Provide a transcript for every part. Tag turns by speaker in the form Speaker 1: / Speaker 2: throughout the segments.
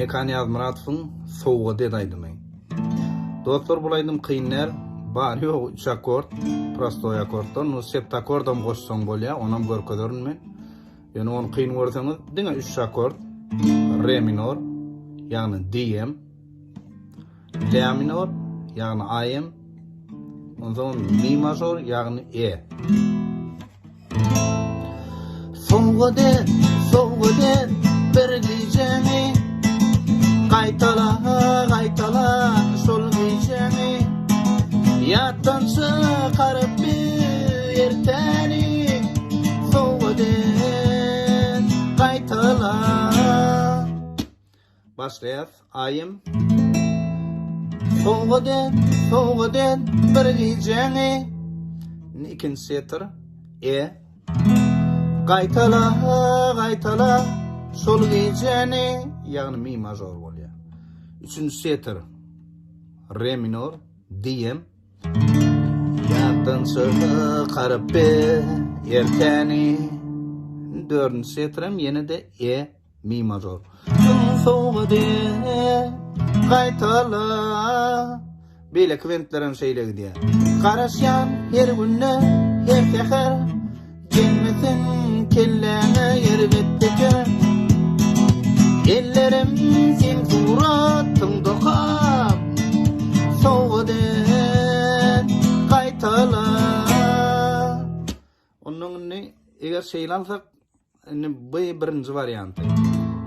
Speaker 1: Mekan Ýazmyratowyň Sowgat et aýdymy. Dostlar bul aýdym kyn däl. Bary ýogy üç akord, prostoý akordlar. Nu septakordam goşsaň bolýar, onam görkezerin men. Ýöne ony kyn görseňiz diňe üç akord, re minor, ýagny DM, La minor, ýagny AM, onsoň mi mažor, ýagny E.
Speaker 2: Sowgat et, sowgat et bir gijäňi Gaýtala, gaýtala şol gijäňi Ýatdan çykaryp bir ertäni Sowgat et, gaýtala.
Speaker 1: Başlaýas, Aýym.
Speaker 2: Sowgat et, sowgat et bir gijäňi.
Speaker 1: Indi ikinji setir, E.
Speaker 2: Gaýtala, gaýtala şol gijäni.
Speaker 1: Ýagny mi mažor bolýar. Üçünji setir, re minor, DM.
Speaker 2: Ýatdan çykaryp bir ertäni.
Speaker 1: Dördünji setirem ýene-de E. Mi mažor.
Speaker 2: Sowgady gaýtala.
Speaker 1: Beýleki bentlerem şeýle gidýär.
Speaker 2: Garaşýan her günde, her säher, Gelmesin kelläňe erbet pikir. Ellerim seň suratyň dokap, Sowgat et, gaýtala.
Speaker 1: Ondan indi eger şeýle alsak, indi bu birinji warianty.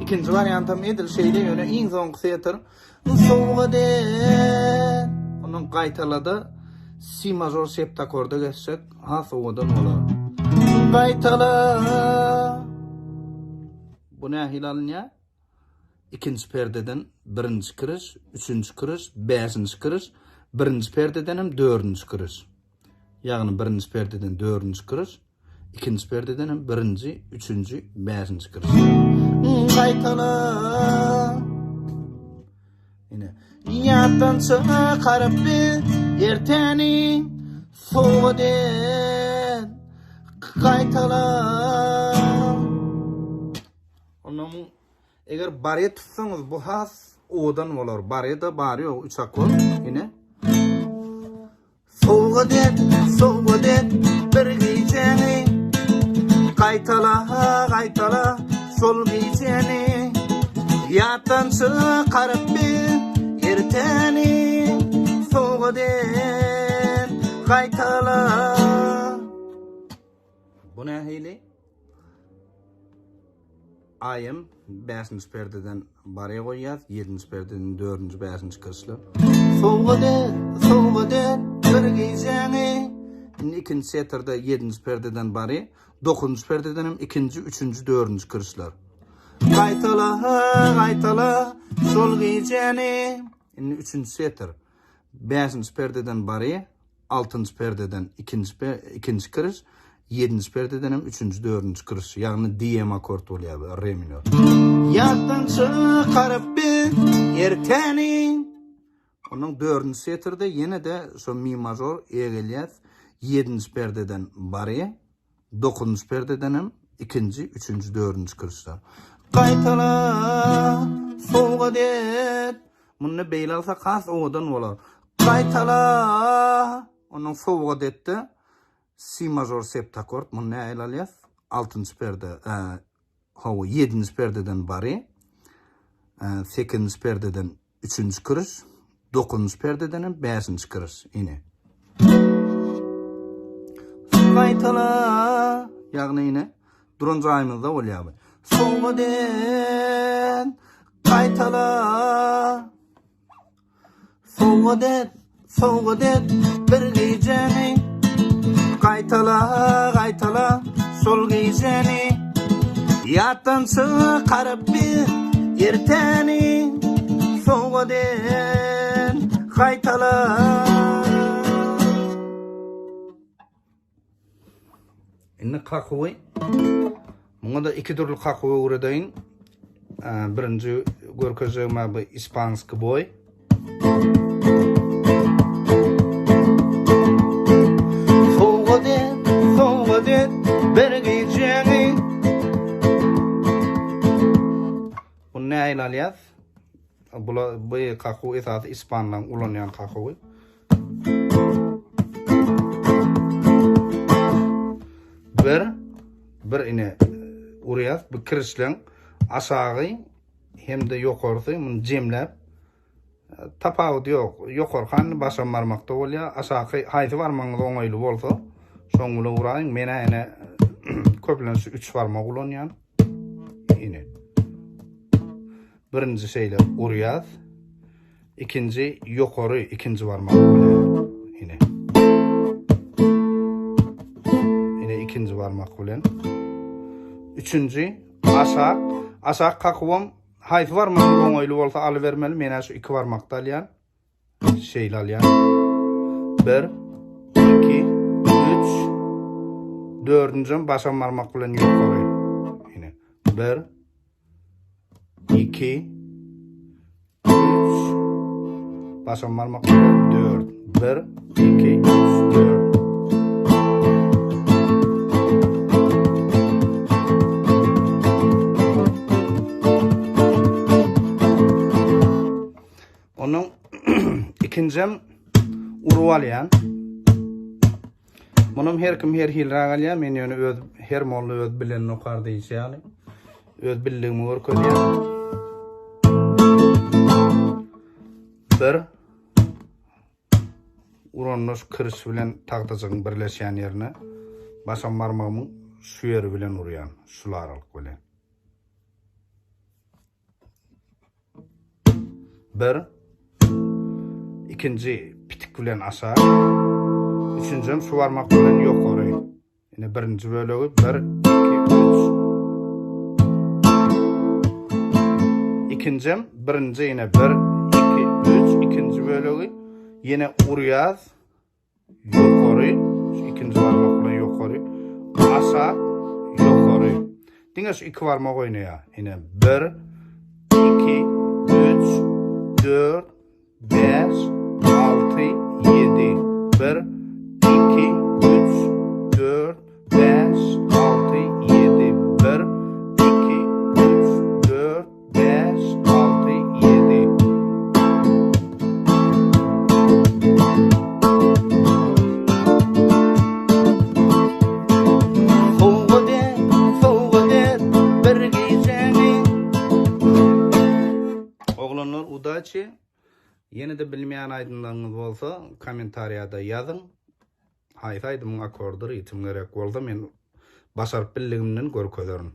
Speaker 1: Ikinji wariantam edil şeýle, ýöne iň soňky setir
Speaker 2: sowgat et.
Speaker 1: Ondan gaýtalada si mažor septakorda geçsek has owadan bolar.
Speaker 2: Gaýtala.
Speaker 1: Bu nähili alynýar? Ikinji perdeden birinji kiriş, üçünji kiriş, bäşinji kiriş, birinji perdeden hem dördünji kiriş. Ýagny birinji perdeden dördünji kiriş, ikinji perdeden hem birinji, üçünji, bäşinji kiriş.
Speaker 2: Gaýtala. Ine. Ýatdan çykaryp biz ertäni sowgat et. Gaýtala.
Speaker 1: Ondan Eger bare tutsaňyz bu has owadan bolar. Bareda bary ýok üç akord. Ine.
Speaker 2: Sowgat et, sowgat et bir gijäni. Gaýtala, gaýtala şol gijäni. Ýatdan çykaryp bir ertäni. Sowgat et, gaýtala.
Speaker 1: Bu nähili? AM bäşinji perdeden bare goýýas, ýedinji perdeden dördünji, bäşinji kirişler.
Speaker 2: Sowgat et, sowgat et bir gijäňi.
Speaker 1: Indi ikinji setirde ýedinji perdeden bare, dokuzynjy perdeden hem ikinji, üçünji, dördünji kirişler.
Speaker 2: Gaýtala, gaýtala şol gijäni.
Speaker 1: Indi üçünji setir. Bäşinji perdeden bare, Altynjy perdeden ikinji ikinji kiriş, ýedinji perdeden hem üçünji, dördünji kiriş, ýagny DM akkord bolýar bu, re minor.
Speaker 2: Ýatdan çykaryp biz ertäni.
Speaker 1: Ondan dördünji setirde ýene-de şo mi mažor E gelýär. Ýedinji perdeden bare, dokuzynjy perdeden hem ikinji, üçünji, dördünji kirişler.
Speaker 2: Gaýtala, sowgat et.
Speaker 1: Munda beýle alsak has owadan bolar. Gaýtala! Ondan sowgat etdi. Si mažor septakord. Muny nähili alýas? Altynjy perde, hawa, ýedinji perdeden bary, sekizinji perdeden üçünji kiriş, dokuzynjy perdeden hem bäşinji kiriş. Ine.
Speaker 2: Gaýtala!
Speaker 1: Ýagny ine, duran jaýymyzda bolýar bu.
Speaker 2: Sowgat et, gaýtala! Sowgat et, sowgat et bir gijäni Gaýtala, gaýtala şol gijäni Ýatdan çykaryp bir ertäni Sowgat et, gaýtala.
Speaker 1: Indi kakuwy Muňa da iki dürli kakuwy öwredeýin. Birinji görkezjegim bu ispanski boý.
Speaker 2: Sowgat et, sowgat et bir gijäňi.
Speaker 1: Bunu nähili alýas? Bula bu kakuw esasy ispanlaryň ulanýan kakuwy. Bir bir ine urýas bu kirişleň aşagy hem-de ýokarsy muny jemläp tapawudy ýok. Ýokarky hany başam barmakda bolýar. Aşaky haýsy barmagyňyz oňaýly bolsa, şoň bilen uraýyň. Men-ä ine köplenç üç barmak ulanýan. Ine. Birinji şeýle urýas. Ikinji ýokary ikinji barmak bilen. Ine. Ine ikinji barmak bilen. Üçünji aşak. Aşak kakybam haýsy barmagyň oňaýly bolsa alybermeli. Men-ä şu iki barmakda alýan. Şeýle alýan. 1 2 3 Dördünjem başam barmak bilen ýokary. Ine. 1 2 3 Başam barmak bilen 4 1 2 3 4 Onuň ikinjem urup alýan. Munam her kim her hilräk alýar. Men ýöne öz her molla öz bilenini okar diýişi ýaly. Öz bildigimi görkezýän. Bir uranda şu kiriş bilen tagtajygyň birleşýän ýerine başam barmagymyň şu ýeri bilen urýan, şul aralyk bilen. Bir. Ikinji pitik bilen aşak. Üçünjem şu barmak bilen ýokary. Ine birinji bölegi 1 2 3. Ikinjem birinji ýene 1 2 3 ikinji bölegi ýene urýaz. Ýokary, şu ikinji barmak bilen ýokary, aşak, ýokary. Diňe şu iki barmak oýnaýar. Ine 1 2 3 4 5 6 7 1 2 3 4 5 6 7 1 2 3 4 5 6 7
Speaker 2: Sowgat et, sowgat et bir gijäňi.
Speaker 1: Oglanlar udaçi. Ýene-de bilmeýän aýdymlaryňyz bolsa kommentariýada ýazyň. Haýsy aýdymyň akordy, ritm gerek bolsa men başaryp bildigimden görkezerin.